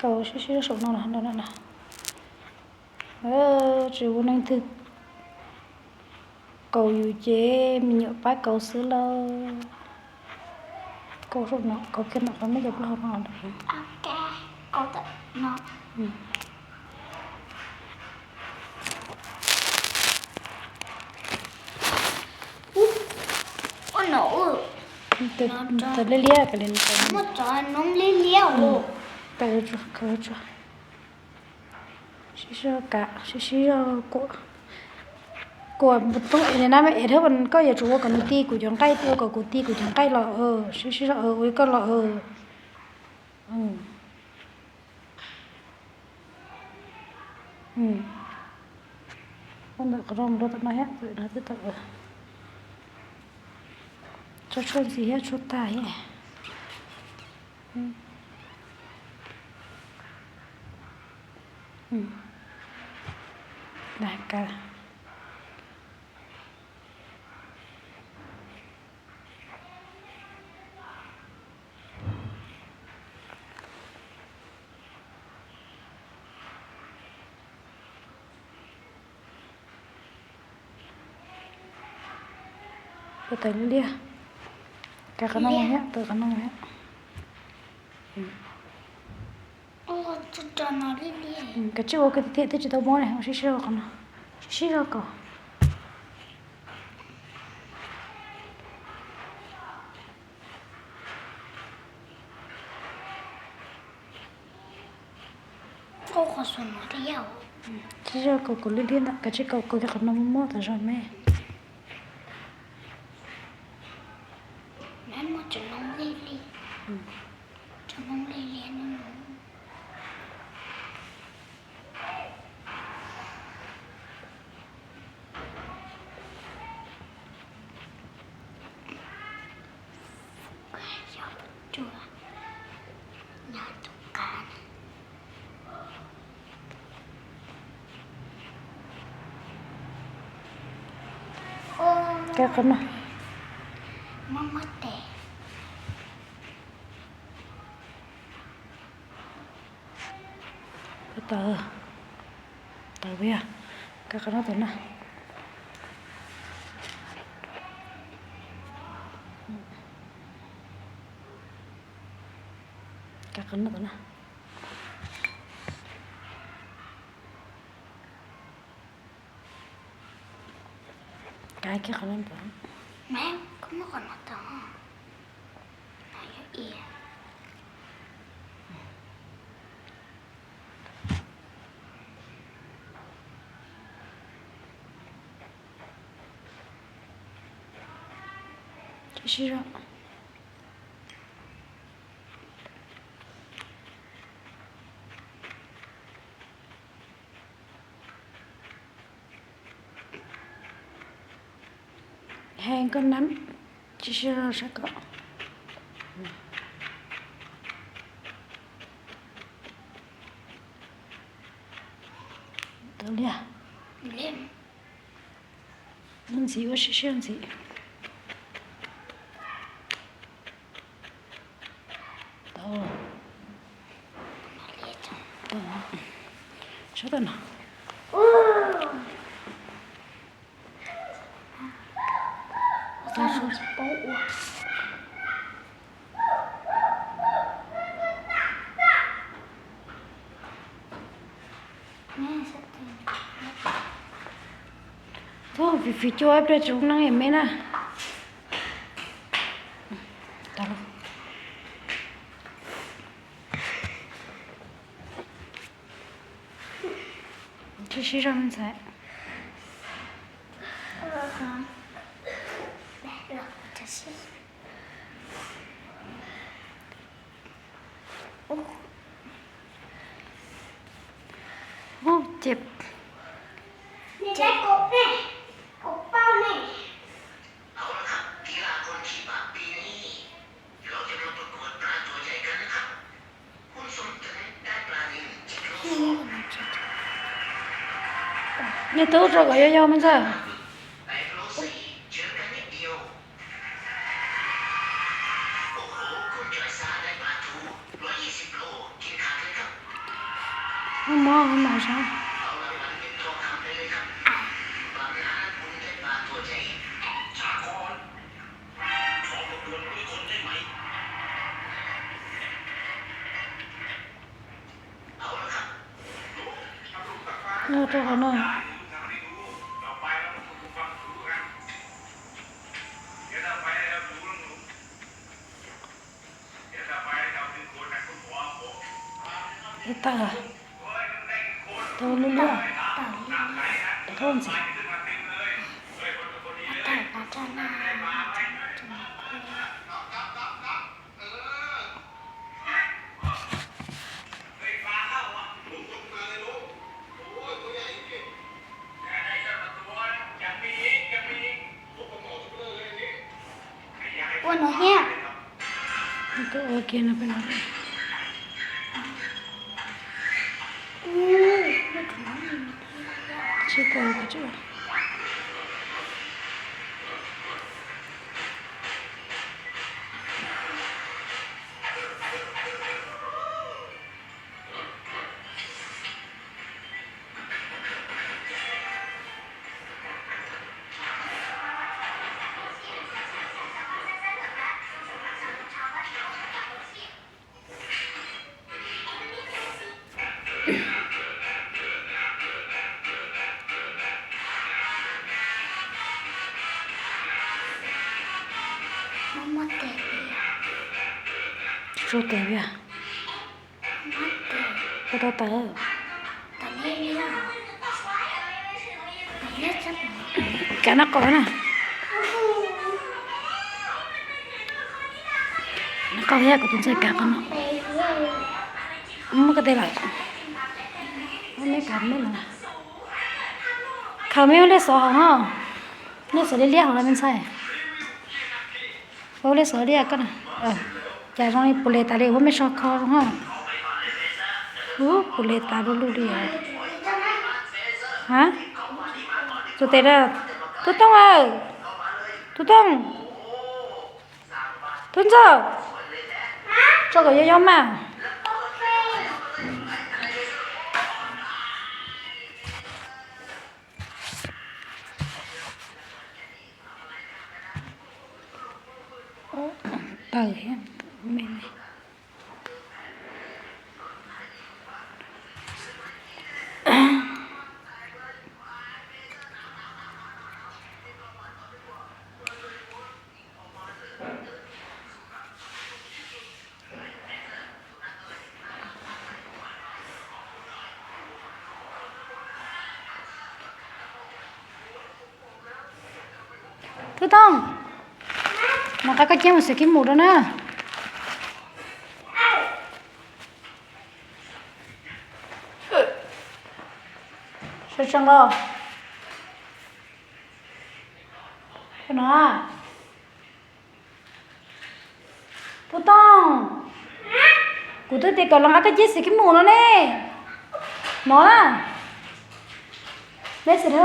Kaus sib sib zog saum no los no no. Tsis muaj leej twg kaus yus ces me nyuam pab kaus xwb lauj. Kaus saum no, kaus kiag no qhov nej cov plaub hau no. Ua no, tawm liab liab, muaj tsov noob liab liab. Kaus tsuag, kaus tsuag. Sib sib zog kav, sib sib zog kuam. Kuam toob es na, me es thiab koj yuav tsum ua kom nws ti kuv cov nqaij, ua kom kuv ti kuv cov nqaij los, sib sib zog ua li koj los. Ua ntawm qhov no mus rau tom no thiab, tom no twb tau. Tso tshuaj ntxiv thiab, tshuaj tag thiab. Dag kav. Tawm liab, kav qhov no mus thiab, tawm qhov no mus thiab. Kav tsij ua kwv tij thiab, twb tsis tau muab ne, ua sib sib zog qhov no, sib sib zog kaus. Sib zog kaus kaus liab liab ntawd, kav tsij kaus kaus kiag qhov no muab tas zog me. Kav qhov no. Tawm, tawm, kav qhov no tawm na. Kav qhov no tawm na. Kav kiag qhov no tawm. Sib zog. Hee koj nab, sib sib zog saib kom tau liaj. Ntxiv ua sib sib ntxiv. Tau. Sab tau no. Tub, fiv fiv cua ib pliag tsis zoo neej me na. Sib sib zog me ntxhais. Ub, ces nej tub tso kom yau yau me ntxhais. Muab muab mas saib. Rau qhov no. Ib tawg, tawg liab liab, tawg ntxiv. Ua no thiab. Ua kiag no peb no. Tsis tau. Tsis tau tes li. Ua tau tawv. Kav noj qab na. Noj qab thiab, kuv tus ntxhais kav qhov no. Muab koj tes lawm. Khaws me ua liaj xov hauv no. Liaj xov liab liab hauv los me ntxhais. Ua liaj xov liab koj na. Cas zoo li puas le tas li, ua me so kho zoo hos. Ub, puas le tas lu lug li. Ha? Tus tes, Tub Tooj aw. Tub Tooj. Tub Ntxawg, tso kom yog yob mas. Tawg thiab me me. Tub Tooj, nov qab koj cia mus xav kib mus rau na. Sawv tsees los. Tub Tooj, kuv twb tias kom los nqa koj cia xav kib mus no ne. Mov na. Message.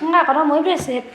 Nqa qhov no mus ib pliag xwb.